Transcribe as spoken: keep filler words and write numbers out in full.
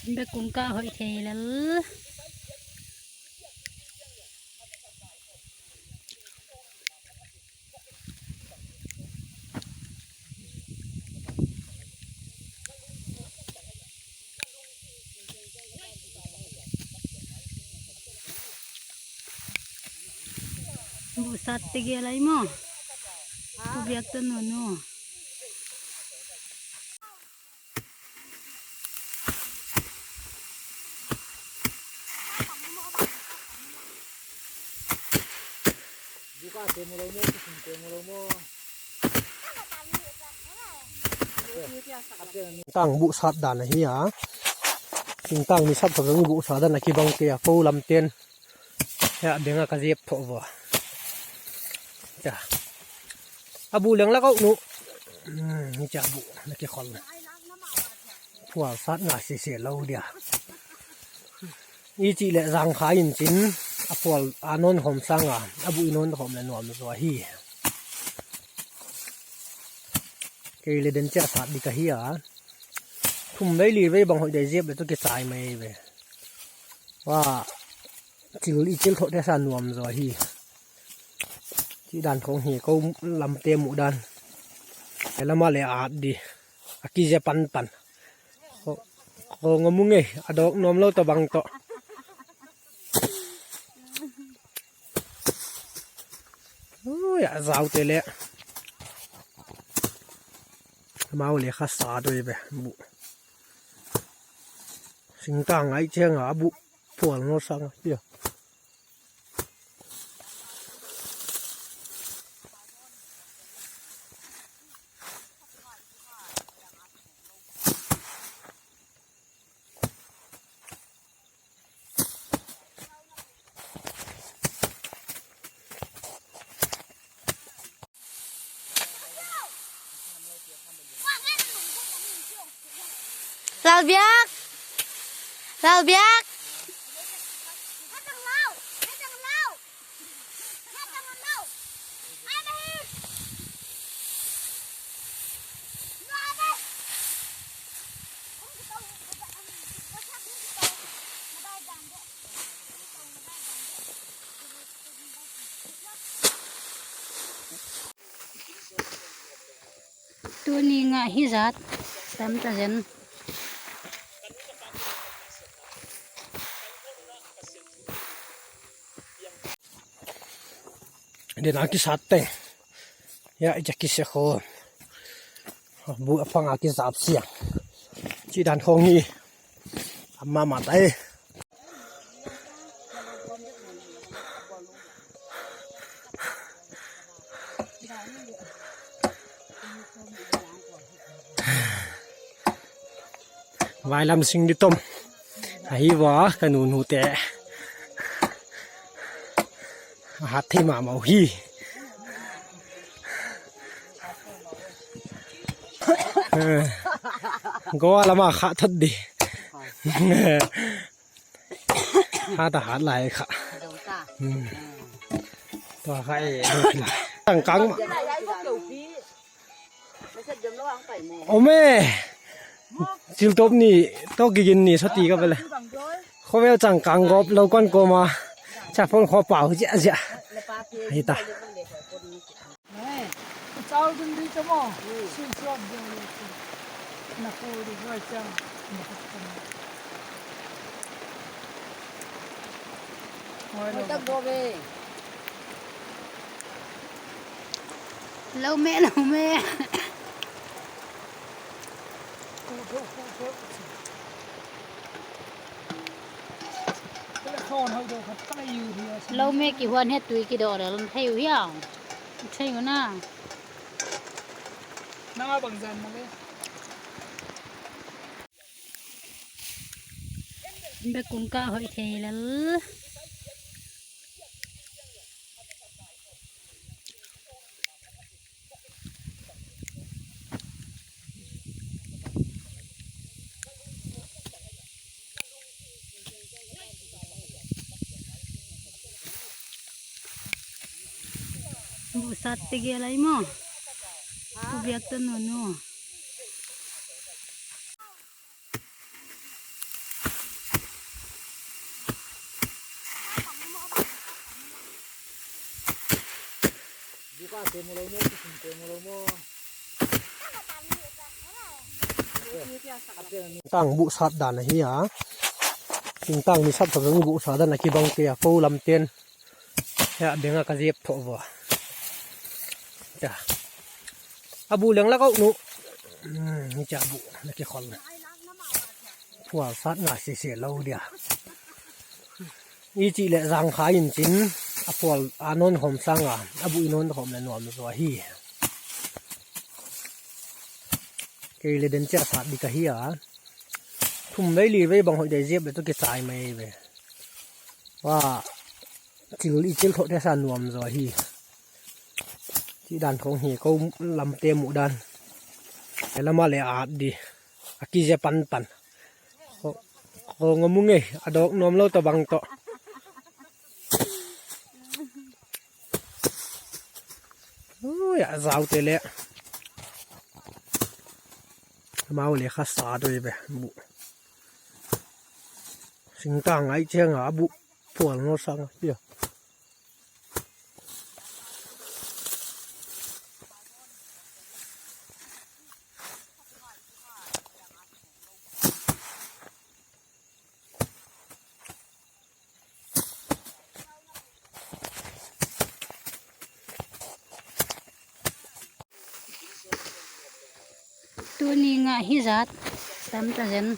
Be kung ka hoih thei lel. Buh sat tege lai maw. Pu biak ta nunu. Tang buh sat dan ahi a. Singtang mi sap sap zong buh sat dan a kibang kei a, kou lam ten. Hiai ding a ka zep thoh vo. Cha. A buh leng la kau nu. Hmm, cha buh na kikhol. Phual sat na sese lou dia. I chih leh zang kha in chin a phual a non khawm sang a, a buh i non khawm leh nuam zaw hi. Kei leh den chia sat di ka hi a. Thum vei li vei bang hoih dai zep leh tu kichai mai ve. Wa, chil i chil thoh te sa nuam zaw hi. Chih dan khong hi kou lam te muh dan. E lama leh at di. A kizia pan pan. Kho, kho ngam ung e, a dawk nuam lou ta bang toh. Ui, a zau te leh. Mau leh kha sa doi be, buh. Singtang ai cheng a buh phual no sang a, pia. Lalbiak. Lalbiak. Tuni ngah hi zat tam ta zen. Den a kisat teng. Ya, i cha kise kho. Buh a pang a kizap siang. Chih dan khong hi. Ama ma tai. Vailam sing di tom. Ahi va, ka nunu te. A hat thei mahmah uh hi. Goa lama kha thot di. Hat a hat lai kha. Hmm. Tua kha e, lai. Tangkang ma. Om e. Chiltop ni, to gigin ni, sati ka bele. Khovel changkang gop lou kon koma. Cha phone kho pau zia zia. Hita. Chau dun di chamo. Sun suak dun di. Na ko di wai chang. Oi, lo. Lou me, lou me. Lou me kihuan he tui kidoh lel thei uh hiam. Thei uh na. Na bang zan ma le. Be kung ka hoih thei lel. Buh sat tege lai maw. Pu biak ta nunu. Tang buh sat dan ahi a. Singtang mi sat sat zong buh sat dan a kibang kei a, kou lam ten. Hiai beng a ka zep thoh vo. Cha. A buh leng la kau nu. Hmm, cha buh na kikhol. Phual sat nga sese lou dia. I chih leh zang kha in chin, a phual a non khawm sang a, a buh i non khawm leh nuam zaw hi. Kei leh den chiah sat di ka hi a. Thum vei li vei bang hoih dai zep leh tu kichai mai ve. Wa, chil i chil thoh te sa nuam zaw hi. Chih dan khong hi kou lam te muh dan. Hiai lam a leh at di. A kizia panpan. Kho, kho ngam ung e, a dawk nuam lou toh bang toh. Ui, a zau te leh. Mau leh kha sa doi ve, buh. Singtang ai chiang a buh phual no sang a, pia. Tuni nga hi zat tam ta zen.